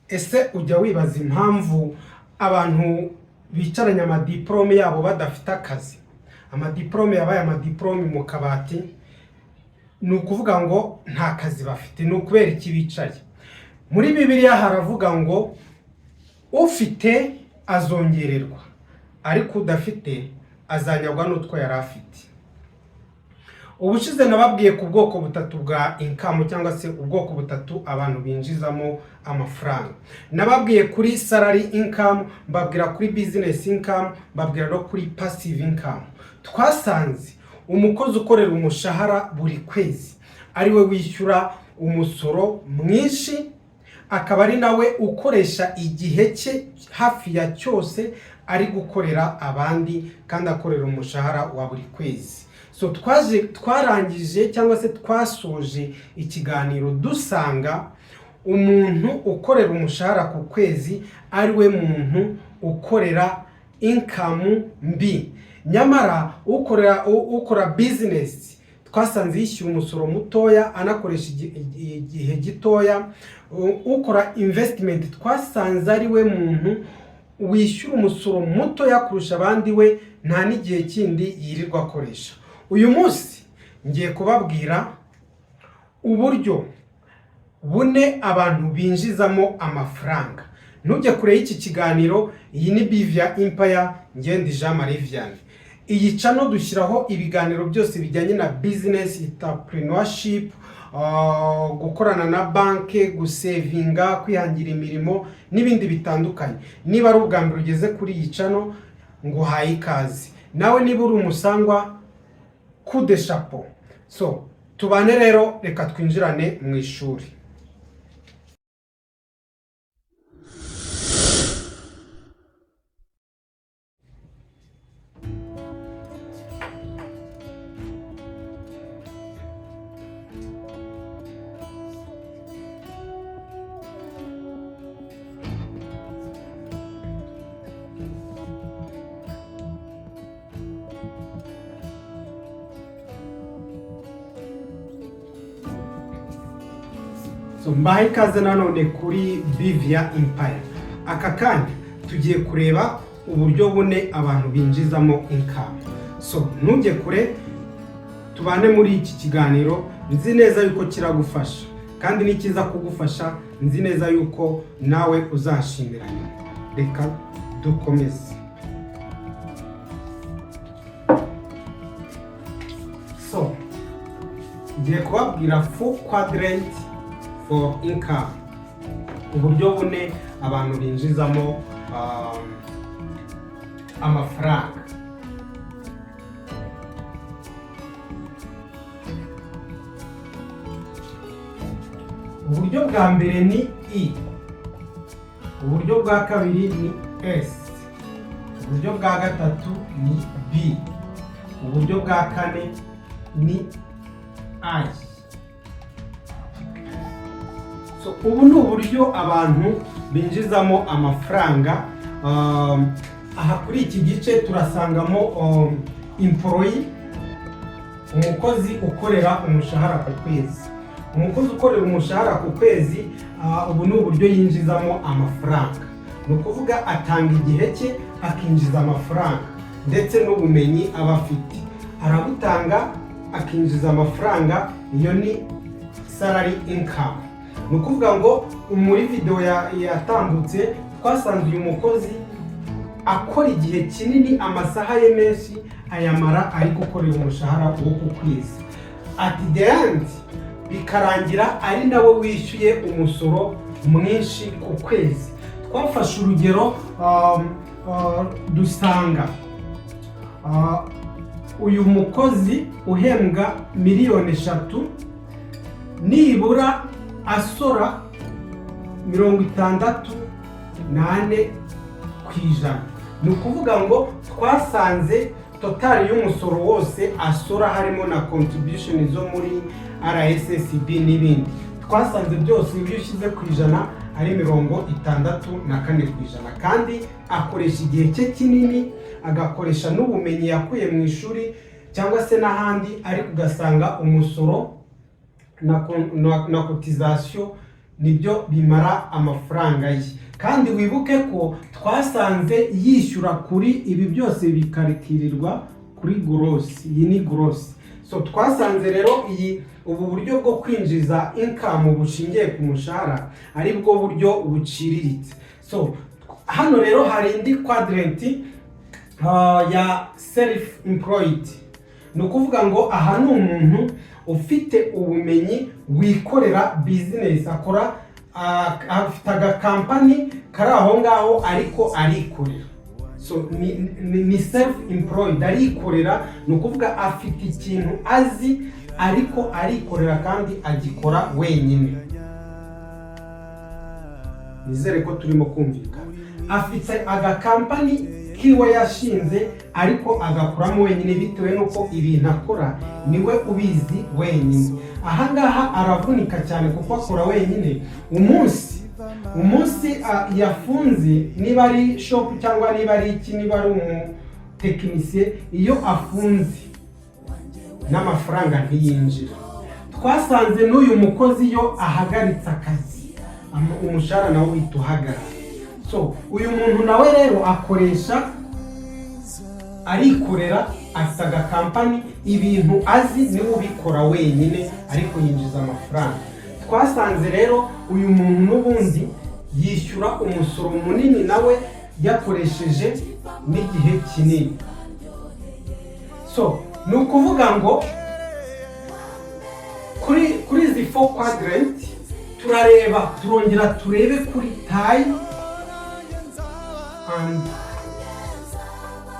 Ese ujya wibaza impamvu abantu bicaranye amadiporome yabo badafite akazi? Amadiporome yabaye amadiporome mu kabati, ni ukuvuga ngo nta kazi bafite. Ni ukubera iki bicaye? Muri Bibiliya haravuga ngo ufite azongererwa, ariko udafite azanyagwa n'utwo yari afite. Ubushize nababwiye ku bwoko butatu bwa income, cyangwa se ubwoko butatu abantu binjizamo amafaranga. Nababwiye kuri salary income, mbabwira kuri business income, mbabwira no kuri passive income. Twasanze umukozi ukorera umushahara buri kwezi ari we wishyura umusoro mwinshi, akaba ari nawe ukoresha igihe cye hafi ya cyose ari gukorera abandi kandi akorera umushahara wa buri kwezi. So twaje twarangije, cyangwa se twasoje ikiganiro dusanga umuntu ukorera umushahara ku kwezi ari we muntu ukorera income mbi. Nyamara ukora business twasanze yishyura umusoro mutoya, anakoresha igihe gitoya. Ukora investment twasanze ari we muntu wishyura umusoro mutoya kurusha abandi, we nta n'igihe kindi yirirwa akoresha. Uyu munsi ngiye kubabwira uburyo bune abantu binjizamo amafaranga. Ntujye kure y'iki kiganiro. Iyi ni Bivia Empire, Ngendi Jean Marie Vianney. Iyi channel dushyiraho ibiganiro byose bijyanye na business, entrepreneurship, gukorana na banki, gusevinga, kwihangira imirimo n'ibindi bitandukanye. Niba ari ubwa mbere ugeze kuri iyi channel, nguhaye ikaze. Nawe niba uri umusangwa, kude chapeau. So tubane rero, reka twinjirane mu ishuri. So mbahaye ikaze nanone kuri Bivia Empire. Aka kanya tugiye kureba uburyo bune abantu binjizamo income. So ntujye kure, tubane muri iki kiganiro. Nzi neza yuko kiragufasha, kandi nikiza kugufasha nzi neza yuko nawe uzashimira nyuma. Reka dukomeze. So ngiye kubabwira four quadrant for income, uburyo bune abantu binjizamo amafaranga. Uburyo bwa mbere ni E, uburyo bwa kabiri ni S, uburyo bwa gatatu ni B, uburyo bwa kane ni I. So, ubu ni uburyo abantu binjizamo amafaranga. Aha kuri iki gice turasangamo employee, umukozi ukorera umushahara ku kwezi. Umukozi ukorera umushahara ku kwezi, ubu ni uburyo yinjizamo amafaranga. Ni ukuvuga atanga igihe cye akinjiza amafaranga, ndetse n'ubumenyi aba afite arabutanga akinjiza amafaranga. Iyo ni salary income. Ni ukuvuga ngo muri video yatambutse twasanze uyu mukozi akora igihe kinini, amasaha ye menshi ayamara ari gukorera umushahara wo ku kwezi. At the end bikarangira ari nawe wishyuye umusoro mwinshi ku kwezi. Twafashe urugero, dusanga uyu mukozi uhembwa miliyoni 3 nibura asora 64%. Ni ukuvuga ngo twasanze total y'umusoro wose asora, harimo na contribution zo muri RSSB n'ibindi, twasanze byose iyo ushyize ku ijana ari 64%. Kandi akoresha igihe cye kinini, agakoresha n'ubumenyi yakuye mu ishuri cyangwa se n'ahandi, ariko ugasanga umusoro na cotisation. Nibyo bimara amafaranga ye. Kandi wibuke ko twasanze yishyura kuri ibi byose bikarikirirwa kuri gross. Iyi ni gross. So twasanze rero iyi ubu buryo bwo kwinjiza income bushingiye ku mushahara ari bwo buryo buciriritse. So hano rero hari indi quadrant ya self employed. Ni ukuvuga ngo aha ni umuntu ufite ubumenyi, wikorera business, akora, afite agakampani kari aho ngaho ariko arikorera. So ni self employed, arikorera. Ni ukuvuga afite ikintu azi ariko arikorera kandi agikora wenyine. Nizere ko turimo kumvikana. Afite agakampani kiwe yashinze ariko agakuramo wenyine, bitewe n'uko ibintu akora niwe ubizi wenyine. Ahangaha aravunika cyane kuko akora wenyine. Umunsi yafunze, niba ari shop cyangwa niba ari iki, niba ari umutekinisiye, iyo afunze n'amafaranga ntiyinjira. Twasanze n'uyu mukozi iyo ahagaritse akazi, umushahara nawe uhita uhagarara. So uyu muntu nawe rero akoresha, arikorera, afite agakampani, ibintu azi niwe ubikora wenyine ariko yinjiza amafaranga. Twasanze rero uyu muntu n'ubundi yishyura umusoro munini, nawe yakoresheje n'igihe kinini. So ni ukuvuga ngo kuri izi four quadrant turareba, turongera turebe kuri time and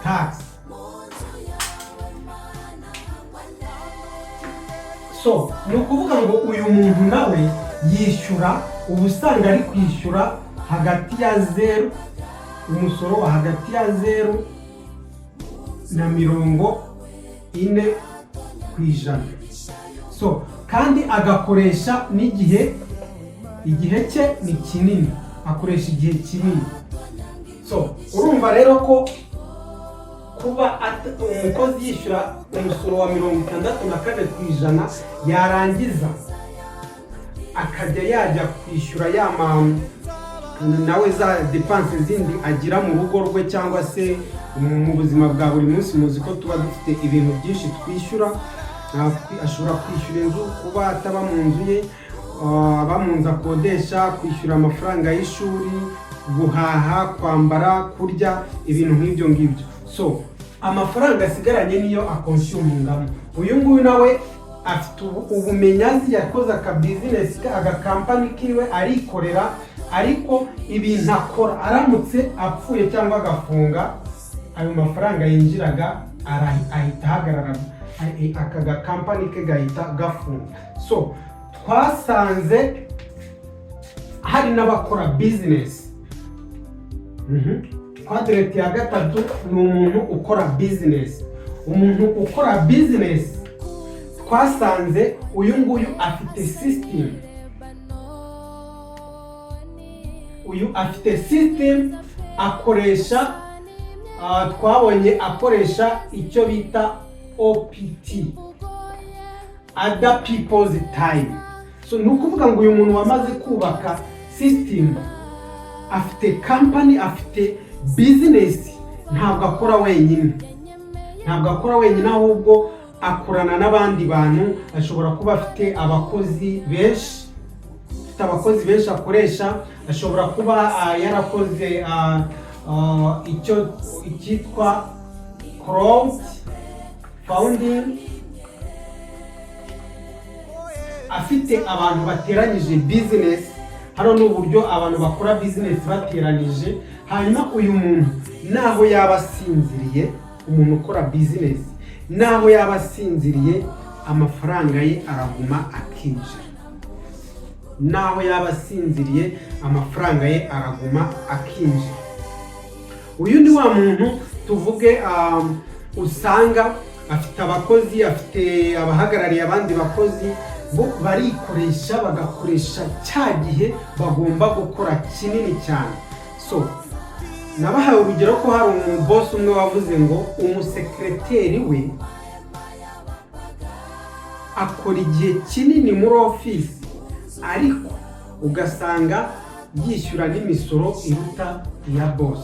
tax. So ni ukuvuga ngo uyu muntu nawe yishyura, uba usanga ari kwishyura hagati ya 0, umusoro wa hagati ya 0 na 40%. So kandi agakoresha n'igihe, igihe cye ni kinini, akoresha igihe kinini. So urumva rero ko kuba umukozi yishyura umusoro wa 64%, yarangiza akajya yajya kwishyura ya nawe za dépenses zindi agira mu rugo rwe cyangwa se mu buzima bwa buri munsi. Muzi ko tuba dufite ibintu byinshi twishyura. Ashobora kwishyura inzu, kuba ataba mu nzu ye, aba mu nzu akodesha, kwishyura amafaranga y'ishuri, guhaha, kwambara, kurya, ibintu nk'ibyo ngibyo. So amafaranga asigaranye niyo akonsumingamo. Uyu nguyu nawe afite ubumenyi azi, yakoze akabizinesi ke, agakampani kiwe, arikorera, ariko ibintu akora aramutse apfuye cyangwa agafunga, ayo mafaranga yinjiraga ahita ahagarara, aka gakampani ke gahita gafunga. So twasanze hari n'abakora bizinesi. Quadrant ya gatatu ni umuntu ukora bizinesi. Umuntu ukora bizinesi, twasanze uyu nguyu afite sisitemu. Uyu afite sisitemu akoresha. Twabonye akoresha icyo bita OPT, other people's time. So ni ukuvuga ngo uyu muntu wamaze kubaka sisitemu, afite kampani, afite bizinesi, ntabwo akora wenyine. Ntabwo akora wenyine, ahubwo akorana n'abandi bantu. Ashobora kuba afite abakozi benshi, afite abakozi benshi akoresha. Ashobora kuba yarakoze icyo icyitwa crowd funding, afite abantu bateranyije bizinesi. Hano ni uburyo abantu bakora bizinesi bateranije. Hanyuma uyu muntu naho yaba asinziriye, umuntu ukora bizinesi naho yaba asinziriye, amafaranga ye araguma akinjira. Naho yaba asinziriye, amafaranga ye araguma akinjira. Uyu ni wa muntu tuvuge usanga afite abakozi, afite abahagarariye abandi bakozi, bo barikoresha, bagakoresha cya gihe bagomba gukora kinini cyane. So nabahaye urugero ko hari umubosi umwe wavuze ngo umusekereteri we akora igihe kinini muri ofisi, ariko Ugasanga yishyura n'imisoro iruta iya boss.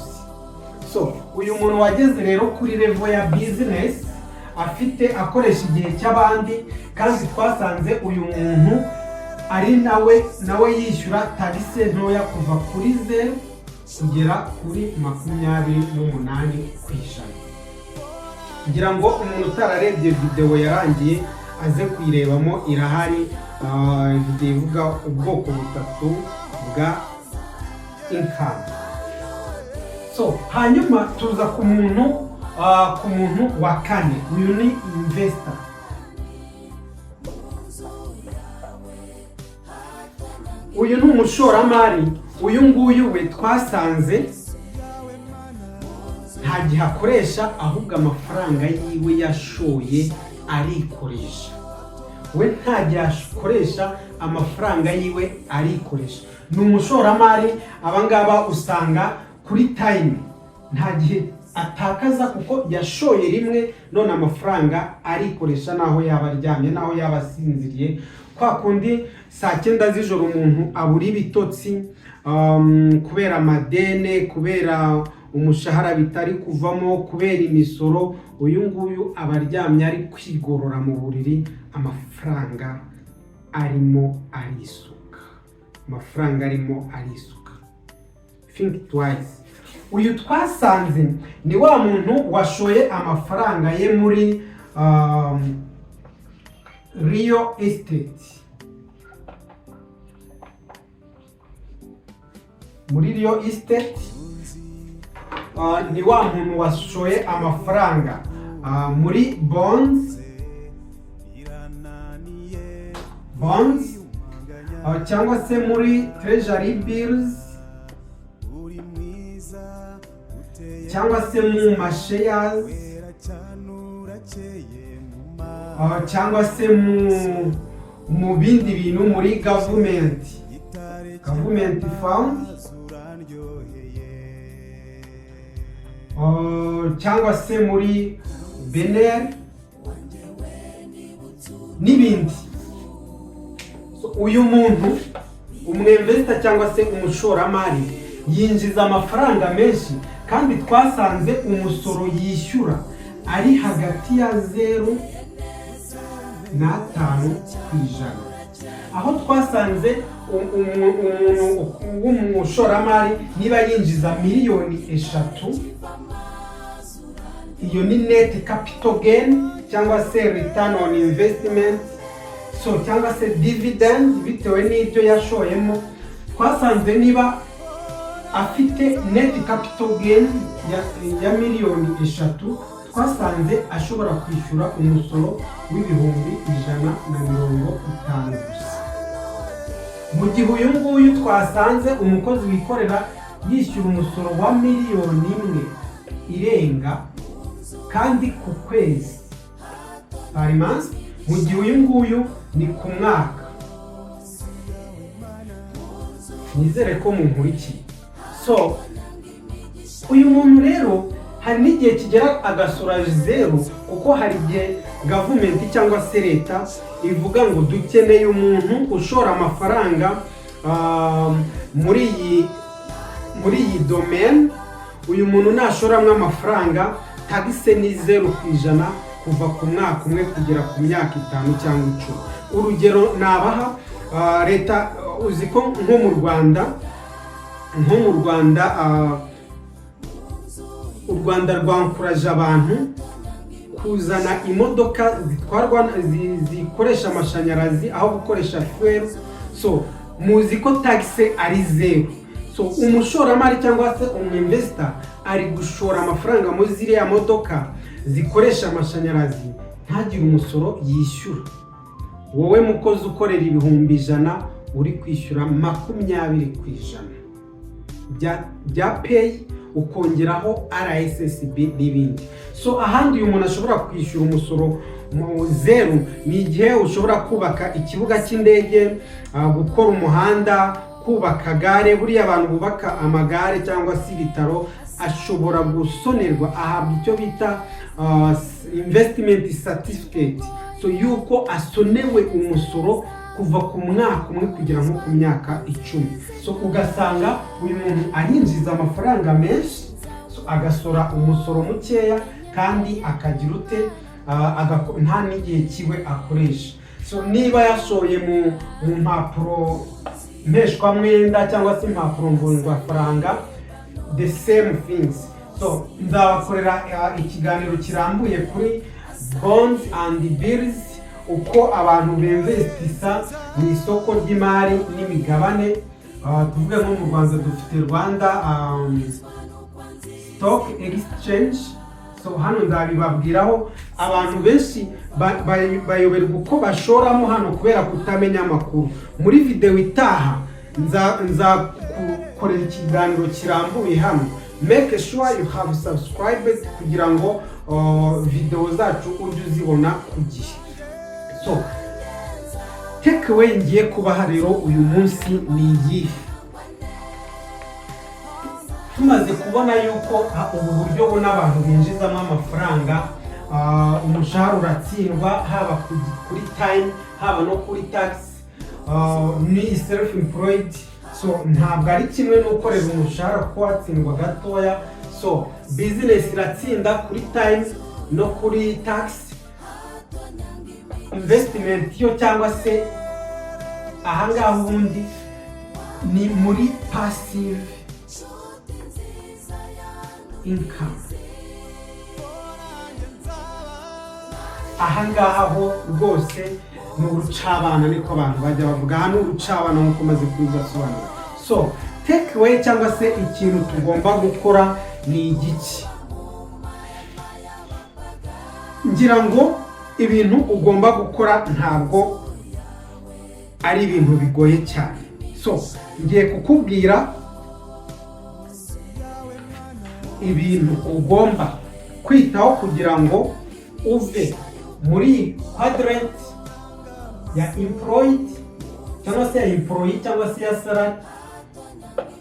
So uyu muntu wageze rero kuri level ya business, afite akoresha igihe cy'abandi, kandi twasanze uyu muntu ari nawe yishyura tax ntoya, kuva kuri 0 kugera kuri 28%. Ngira ngo umuntu utararebye videwo yarangiye aze kuyirebamo, irahari. Videwo ivuga ubwoko butatu bwa income. So hanyuma tuza ku muntu wa kane. Uyu ni investor. Uyu ni umushoramari. Uyu nguyu we twasanze nta gihe akoresha, ahubwo amafaranga yiwe yashoye arikoresha. We nta gihe akoresha, amafaranga yiwe arikoresha. Ni umushoramari. Abangaba usanga kuri time nta gihe atakaza, kuko yashoye rimwe none amafaranga arikoresha, n'aho yaba aryamye, n'aho yaba asinziriye. Kwa kundi saa 9 z'ijoro umuntu abura ibitotsi kubera amadene, kubera umushahara bitari kuvamo, kubera imisoro, uyu nguyu aba aryamye ari kwigorora mu buriri, amafaranga arimo arisuka, amafaranga arimo arisuka. Think twice. Uyu twasanze ni wa muntu washoye amafaranga ye muri real estate, muri real estate. Ni wa muntu washoye amafaranga muri bonds, cyangwa se muri treasury bills, cyangwa se mu ma shares, cyangwa se mu bindi bintu, muri government fund, cyangwa se muri BNR n'ibindi. So, uyu muntu umu investor cyangwa se umushoramari yinjiza amafaranga menshi, kandi twasanze umusoro yishyura ari hagati ya 0 na 5%. Aho twasanze umuntu w'umushoramari niba yinjiza miliyoni 3, iyo ni net capital gain cyangwa se return on investment, so cyangwa se dividend bitewe n'ibyo yashoyemo. Twasanze niba afite net capital gain ya miliyoni 3, twasanze ashobora kwishyura umusoro w'150,000 gusa, mu gihe uyu nguyu twasanze umukozi wikorera yishyura umusoro wa miliyoni 1 irenga, kandi ku kwezi, per month, mu gihe uyu nguyu ni ku mwaka. Nizere ko munkurikiye. So uyu muntu rero hari n'igihe kigera agasora 0, kuko hari igihe government cyangwa se leta ivuga ngo dukeneye umuntu ushora amafaranga muri iyi domaine. Uyu muntu nashoramo amafaranga, tax ni 0% kuva ku mwaka umwe kugera ku myaka 5 cyangwa 10. Urugero nabaha, leta, uzi ko nko mu Rwanda, u Rwanda rwankuraje abantu kuzana imodoka zitwarwa zikoresha amashanyarazi aho gukoresha fuel. So muzi ko tax ari 0. So umushoramari cyangwa se umu investor ari gushora amafaranga muri ziriya modoka zikoresha amashanyarazi, ntagire umusoro yishyura. Wowe mukozi ukorera 100,000, uri kwishyura 20% bya PAYE, ukongeraho RSSB n'ibindi. So ahandi uyu muntu ashobora kwishyura umusoro mu 0 ni igihe ushobora kubaka ikibuga cy'indege, gukora umuhanda, kubaka gare. Buriya abantu bubaka amagare cyangwa se ibitaro, ashobora gusonerwa, ahabwa icyo bita investment certificate, so yuko asonewe umusoro. kuva ku mwaka umwe kugera nko ku myaka 10. So ugasanga uyu muntu arinjiza amafaranga menshi, so agasora umusoro mukeya, kandi akagira ute? Nta n'igihe kiwe akoresha. So niba yashoye mu mpapuro mpeshwamwenda cyangwa se impapuro mvunjwafaranga, the same things. So nzabakorera ikiganiro kirambuye kuri bonds and bills, uko abantu bemvestisa mu isoko ry'imari n'imigabane. Tuvuge nko mu Rwanda dufite Rwanda Stock Exchange. So hano nzabibabwiraho. Abantu benshi bayoberwa uko bashoramo hano kubera kutamenya amakuru. Muri videwo itaha nzakukorera ikiganiro kirambuye hano. Make sure you have subscribed kugira ngo videwo zacu ujye uzibona ku gihe. So take away ngiye kubaha rero uyu munsi ni iyihe? Tumaze kubona yuko ubu buryo buna abantu binjizamo amafaranga, umushahara uratsindwa haba kuri time, haba no kuri tax, ni self employed. So ntabwo ari kimwe n'ukorera umushahara kuko watsindwa gatoya. So business iratsinda kuri time no kuri tax. Investment yo, cyangwa se ahangaha ubundi ni muri passive income, ahangaha ho rwose ni urucabana, niko abantu bajya bavuga. Aha ni urucabana nk'uko maze kubibasobanura. So take away cyangwa se ikintu tugomba gukora ni igiki? Ngira ngo ibintu ugomba gukora ntabwo ari ibintu bigoye cyane. So ngiye kukubwira ibintu ugomba kwitaho kugira ngo uve muri quadrant ya employed cyangwa se ya employee cyangwa se ya salary,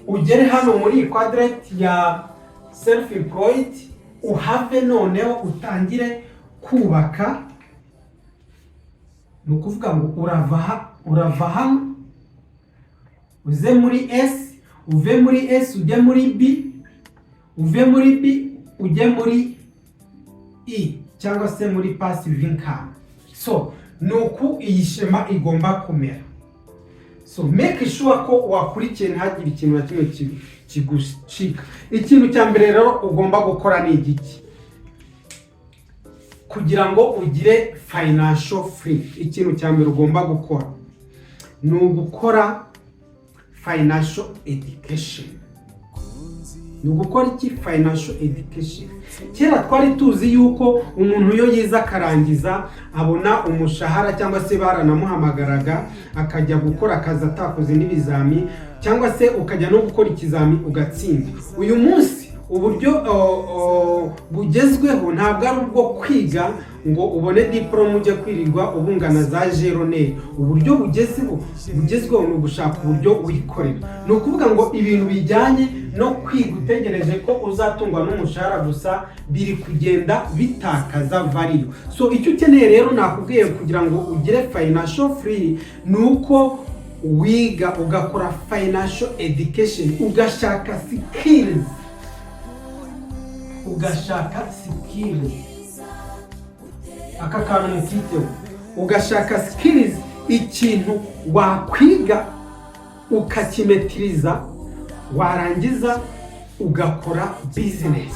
ugere hano muri iyi quadrant ya self employed, uhave noneho utangire kubaka. Ni ukuvuga ngo urava hano uze muri S, uve muri S ujye muri B, uve muri B ujye muri E cyangwa se muri passive income. So ni uku iyi schéma igomba kumera. So make sure ko wakurikiye, ntihagire ikintu na kimwe kigucika. Ikintu cya mbere rero ugomba gukora ni igiki kugira ngo ugire financial free? Ikintu cya mbere ugomba gukora ni ugukora financial education. Ni ugukora iki? Financial education. Kera twari tuzi yuko umuntu iyo yize akarangiza abona umushahara, cyangwa se baranamuhamagaraga akajya gukora akazi atakoze n'ibizami, cyangwa se ukajya no gukora ikizami ugatsinda. Uyu munsi uburyo bugezweho ntabwo ari ubwo kwiga ngo ubone diporome ujye kwirirwa ubungana za jeroneri. Uburyo bugezweho ni ugushaka uburyo wikorera. Ni ukuvuga ngo ibintu bijyanye no kwiga utegereje ko uzatungwa n'umushahara gusa biri kugenda bitakaza value. So icyo ukeneye rero, nakubwiye, kugira ngo ugire financial free ni uko wiga, ugakora financial education, ugashaka skills, ugashaka skills. Aka kantu mukiteho: ugashaka skills, ikintu wakwiga ukakimetiriza, warangiza ugakora business,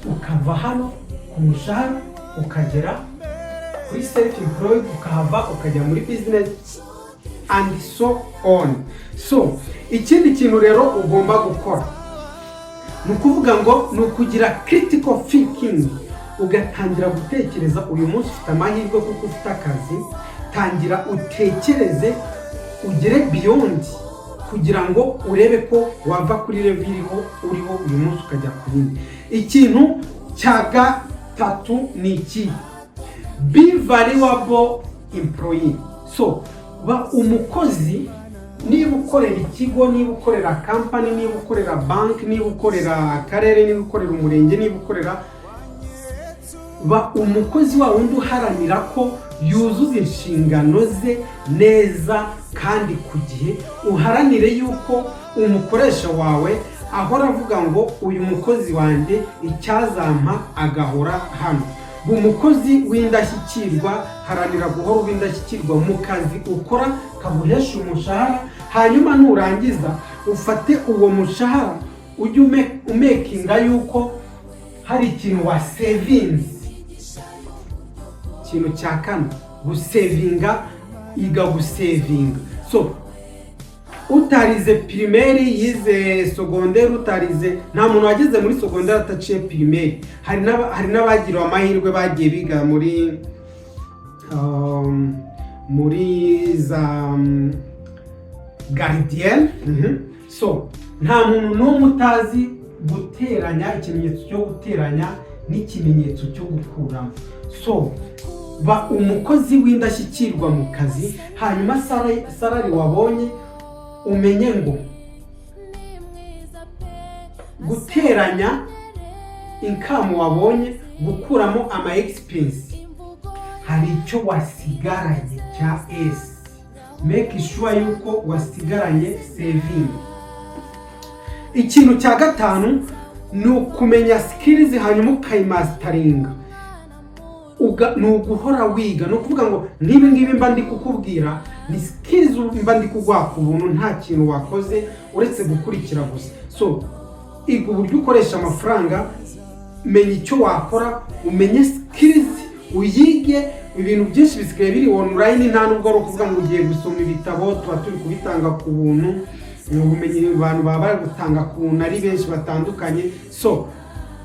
ukava hano ku mushahara ukagera kuri self employed, ukahava ukajya muri business and so on. So ikindi kintu rero ugomba gukora ni ukuvuga ngo ni ukugira critical thinking, ugatangira gutekereza. Uyu munsi ufite amahirwe kuko ufite akazi. Tangira utekereze, ugere beyond kugira ngo urebe ko wava kuri level uriho uyu munsi ukajya ku yindi. Ikintu cya gatatu ni iki? Be valuable employee. So ba umukozi. Niba ukorera ikigo, niba ukorera kampani, niba ukorera banki, niba ukorera akarere, niba ukorera umurenge, niba ukorera Ba umukozi wa wundi uharanira ko yuzuza inshingano ze neza kandi ku gihe. Uharanire yuko umukoresha wawe ahora avuga ngo: "Uyu mukozi wanjye, icyazampa agahora hano." Ba umukozi w'indashyikirwa. Haranira guhora uba indashyikirwa mu kazi ukora kaguhesha umushahara. Hanyuma nurangiza ufate uwo mushahara, ujye umakinga yuko hari ikintu wasavinze. Ikintu cya kane, gusavinga. Iga gusavinga. So utarize primaire yize secondaire, utarize, nta muntu wageze muri secondaire ataciye primaire. Hari n'abagiriwe amahirwe bagiye biga muri za gardienne. So nta muntu n'umwe utazi guteranya, ikimenyetso cyo guteranya n'ikimenyetso cyo gukuramo. So ba umukozi w'indashyikirwa mu kazi. Hanyuma salary wabonye, umenye ngo guteranya income wabonye, gukuramo ama expense, hari icyo wasigaranye cya S. Make sure yuko wasigaranye saving. Ikintu cya gatanu ni ukumenya skills, hanyuma ukayimasteringa. Ni uguhora wiga. Ni ukuvuga ngo nk'ibi ngibi mba ndi kukubwira ni skills mba ndi kuguha ku buntu, nta kintu wakoze uretse gukurikira gusa. So iga uburyo ukoresha amafaranga, menya icyo wakora, umenye skills, uyige. Ibintu byinshi bisigaye biri online, nta nubwo ari ukuvuga ngo ugiye gusoma ibitabo, tuba turi kubitanga ku buntu. Ni ubumenyi abantu baba bari gutanga ku buntu ari benshi batandukanye. So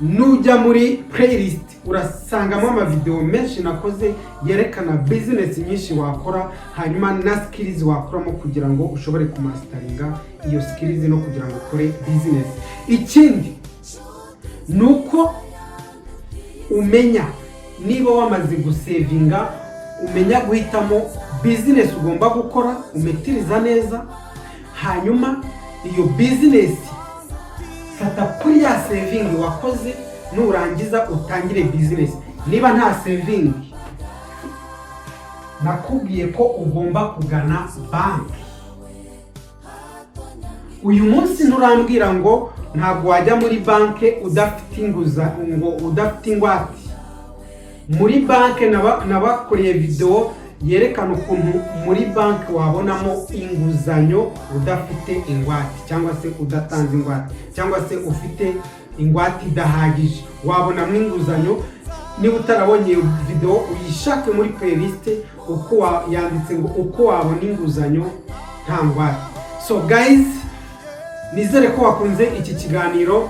nujya muri playlist urasangamo amavideo menshi nakoze yerekana business nyinshi wakora, hanyuma na skills wakoramo kugira ngo ushobore kumasteringa iyo skills no kugira ngo ukore business. Ikindi ni uko umenya niba wamaze gusavinga, umenya guhitamo business ugomba gukora, umetiriza neza. Hanyuma iyo business, fata kuri ya saving wakoze, nurangiza utangire business. Niba nta saving, nakubwiye ko ugomba kugana banki. Uyu munsi nturambwira ngo ntabwo wajya muri banki udafite inguza, ngo udafite ingwate. Muri banki nabakoreye videwo yerekana ukuntu muri banki wabonamo inguzanyo udafite ingwate, cyangwa se udatanze ingwate, cyangwa se ufite ingwate idahagije, wabonamo inguzanyo. Niba utarabonye iyo videwo, uyishake muri playlist uko yanditse ngo "Uko wabona inguzanyo nta ngwate". So guys, nizere ko wakunze iki kiganiro.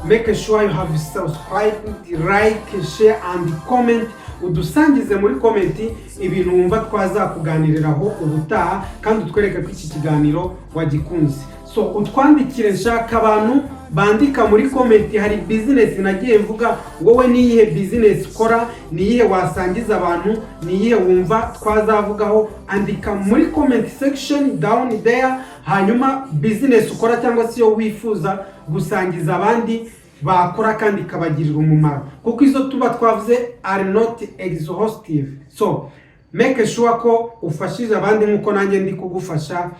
Make sure you have subscribed, like, share and comment. Udusangize muri comment ibintu wumva twazakuganiriraho ubutaha, kandi utwereke ko iki kiganiro wagikunze. So utwandikire. Nshaka abantu bandika muri comment. Hari business nagiye mvuga, wowe niyihe business ukora? Niyihe wasangiza abantu? Niyihe wumva twazavugaho? Andika muri comment section down there, hanyuma business ukora cyangwa se iyo wifuza gusangiza abandi bakora kandi ikabagirira umumaro, kuko izo tuba twavuze are not exhaustive. So make sure ko ufashije abandi nk'uko nanjye ndi kugufasha.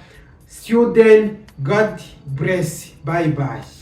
See you then. God bless. Bye bye.